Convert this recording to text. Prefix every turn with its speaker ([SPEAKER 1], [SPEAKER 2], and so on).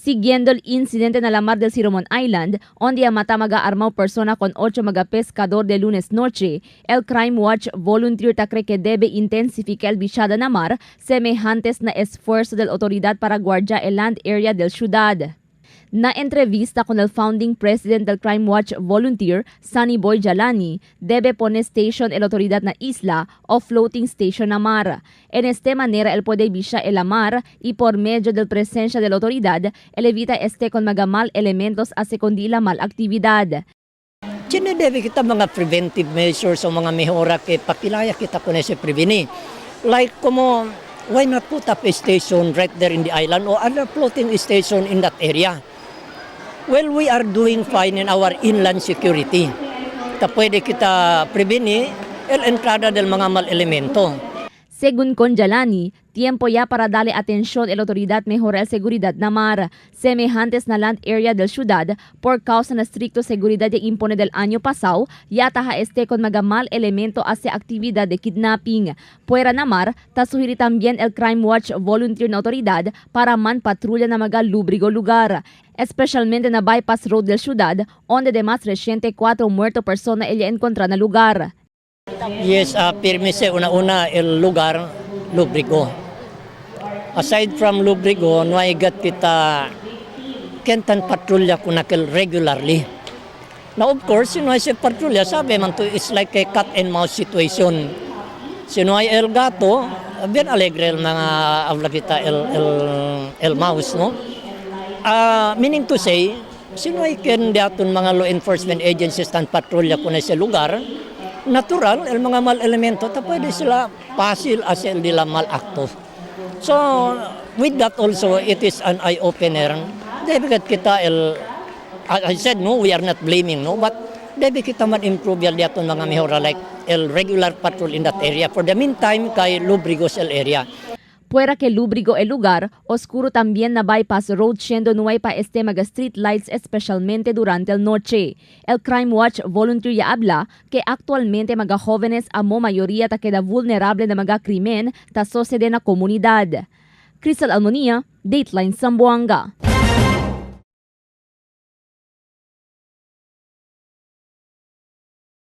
[SPEAKER 1] Siguiendo el incidente en la mar del Siromon Island, donde mata maga armado persona con 8 maga pescador de lunes noche, el Crime Watch Volunteer ta cree que debe intensificar el bichada na mar, semejantes na esfuerzo de la autoridad para guardia el land area del ciudad. Na entrevista con el founding president del Crime Watch Volunteer, Sunny Boy Jalani, debe poner station el autoridad na isla o floating station na mar. En esta manera, él puede visar el mar y por medio del presencia de la autoridad, él evita este con mga mal elementos a secundila mal actividad.
[SPEAKER 2] Sino debe kita mga preventive measures o mga mejora que pakilaya kita kung ese preveni. Like como, why not put up a station right there in the island or other floating station in that area? Well, we are doing fine in our inland security. Ta pwede kita preveni el entrada del mga mal elemento.
[SPEAKER 1] Según con Jalani, tiempo ya para darle atención a la autoridad mejorar seguridad na mar, semejantes na land area del ciudad por causa na estricto seguridad que impone del año pasado, ya taja este con mga mal elemento hacia actividad de kidnapping. Fuera na mar, ta suhiri también el Crime Watch Volunteer na autoridad para man patrulla na mga lubrigo lugar, especialmente na bypass road del ciudad, donde de más reciente 4 muerto persona ella encontra na lugar.
[SPEAKER 2] Yes, pirmise una-una el lugar Lubrigo. Aside from Lubrigo, no ay gat kita kentan patrulya kunakel regularly. Now of course, sino ay si patrulya, sabi man to, it's like a cat and mouse situation. Sino ay el gato, bien alegre el mga habla kita el mouse, no? Meaning to say, sino ay ken diaton mga law enforcement agencies tan patrulya kun sa lugar, natural, el mga mal elemento, ta pwede sila fácil as el nila mal acto. So, with that also, it is an eye-opener. Debe kita el, I said, no, we are not blaming, no, but debe kita man improve yan diaton mga mejora like el regular patrol in that area. For the meantime, kay Lubrigos el area.
[SPEAKER 1] Fuera que lúbrigo el lugar, oscuro también na bypass road siendo no hay pa este mga street lights especialmente durante el noche. El Crime Watch Volunteer ya habla que actualmente mga jóvenes amo mayoría ta queda vulnerable na mga krimen ta sucede na comunidad. Crystal Almonia, Dateline Zamboanga.